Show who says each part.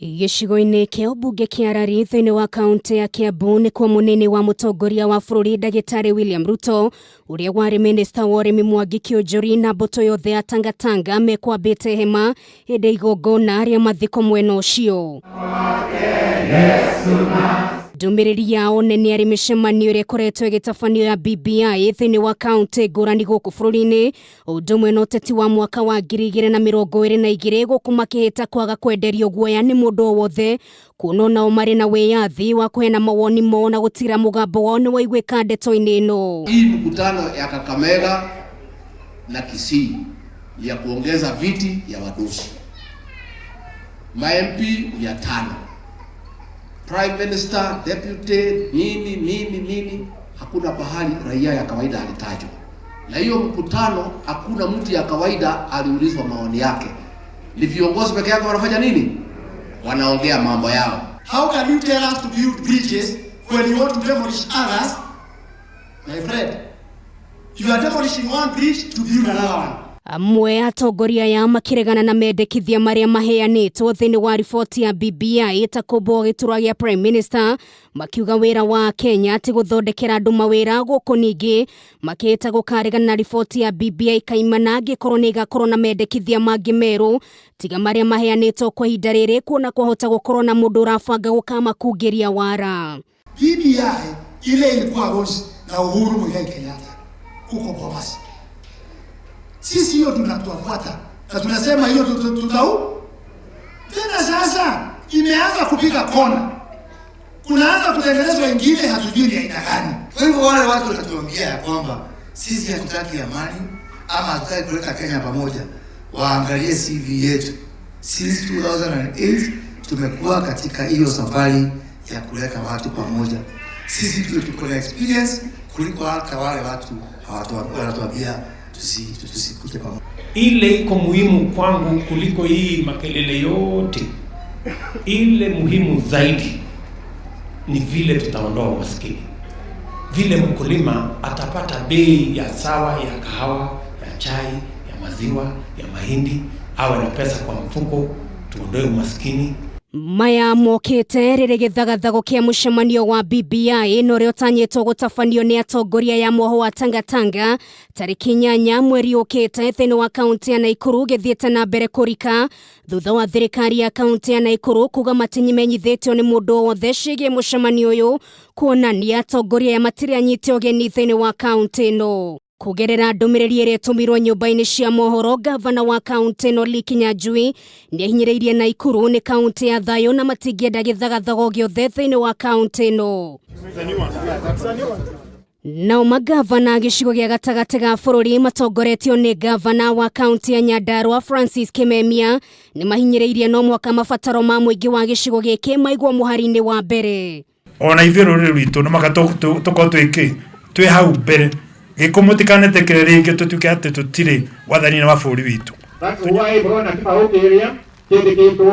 Speaker 1: Gĩcigo-inĩ kĩa ũmbunge kĩa Rari thĩinĩ wa kaunti ya Kiambu nĩkuo mũnini wa mũtongoria wa bũrũri Ndagĩtarĩ William Ruto, ũrĩa warĩ minista wa ũrĩmi Mwangi Kiunjuri, na mbũtũ yothe ya Tangatanga mekwambĩte hema hĩndĩ igongona rĩa mathiko mwena ũcio. Ndũmĩrĩri yao nene arĩ mĩcemanio ĩrĩa ĩkoretwo ĩgĩtabanio ya BBI thĩinĩ wa kaunti ngũrani gũkũ bũrũri-inĩ, ũndũ ũmwe na ũteti wa mwaka wa 2022, gũkũ makĩhĩta kwaga kwenderio guoya nĩ mũndũ o wothe, kuona onao marĩ na wĩyathi wa kũheana mawoni mao na gũtira mũgambo wao nĩ waiguĩka ndeto-inĩ ĩno.
Speaker 2: Hii mkutano ya Kakamega na Kisii ni ya kuongeza viti ya wadosi, ma MP 500, Prime Minister, deputy, nini nini nini, hakuna pahali raia ya kawaida alitajwa. Na hiyo mkutano hakuna mtu ya kawaida aliulizwa maoni yake. Ni viongozi peke yake wanafanya nini? Wanaongea mambo yao.
Speaker 3: How can you tell us to build bridges when you want to demolish others? My friend, you are demolishing one bridge to build another one.
Speaker 1: Amwe atongoria aya makĩregana na mendekithia marĩa maheanĩtwo thĩinĩ wa riboti ya BBI ta kũmbwo gĩturwa gĩa Prime Minister, makiuga wĩra wa Kenya ti gũthondekera andũ mawĩra, gũkũ ningĩ makĩhĩta gũkaregana na riboti ya BBI kaimana angĩkorwo nĩ ĩgakorwo na mendekithia mangĩ merũ tiga marĩa maheanĩtwo kwa ihinda rĩrĩ, kuona kwahota gũkorwo na mũndũ ũrabanga gũkamakungĩria wara.
Speaker 3: BBI ile ilikuwa launched na Uhuru Muigai Kenyatta huko Bomas. Sisi hiyo tunatufuata na tunasema hiyo tutau tena. Sasa imeanza kupiga kona, kunaanza kutengenezwa ingine, hatujui ni aina gani.
Speaker 4: Kwa hivyo wale watu wanatuambia ya kwamba sisi hatutaki amani ama hatutaki kuleta Kenya pamoja, waangalie CV yetu. Since 2008 tumekuwa katika hiyo safari ya kuleta watu pamoja. Sisi ndio tuko na experience kuliko hata wale watu wanatuambia tusikute pamoja.
Speaker 5: Ile iko muhimu kwangu kuliko hii makelele yote, ile muhimu zaidi ni vile tutaondoa umaskini, vile mkulima atapata bei ya sawa ya kahawa, ya chai, ya maziwa, ya mahindi, awe na pesa kwa mfuko, tuondoe umaskini.
Speaker 1: Maya mokĩte rĩrĩ gĩthagathago kĩa mũcemanio wa BBI na ũrĩa ũtanyĩtwo gũtabanio nĩ atongoria ya mwoho wa Tangatanga tarĩki 8 mweri ũkĩte thĩinĩ wa kaunti ya Naikuru gĩthiĩte na mbere kũrika thutha wa thirikari ya kaunti ya Naikuru kuga matinyimenyithĩtio nĩ mũndũ o wothe ciĩgiĩ mũcemanio ũyũ, kuonania atongoria aya matirĩ anyite ũgeni thĩinĩ wa kaunti ĩno. Kugerera ndũmĩrĩri ĩrĩa ĩtũmirwo nyũmba-inĩ cia mohoro, gavana wa kaunti ĩno Lee Kinyanjui nĩahinyĩrĩirie Naikuru nĩ kaunti ya thayũ na matingĩenda gĩthagathago gĩothe thĩinĩ wa kaunti ĩno. Nao magavana gĩcigo gĩa gatagatĩ ga bũrũri matongoretio nĩ gavana wa kaunti ya Nyandarua Francis Kimemia nĩ mahinyĩrĩirie no mwaka mabataro ma mũingĩ wa gĩcigo gĩkĩ maigwo mũhari-inĩ wa mbere.
Speaker 6: Ona ithuĩ rũrĩrĩ rwitũ no maka tũkorwo twĩkĩ twĩ hau mbere gĩkũ mũtikanetĩkĩre rĩngĩ tũtuĩke atĩ tũtirĩ wathani-inĩ wa bũrũri witũ.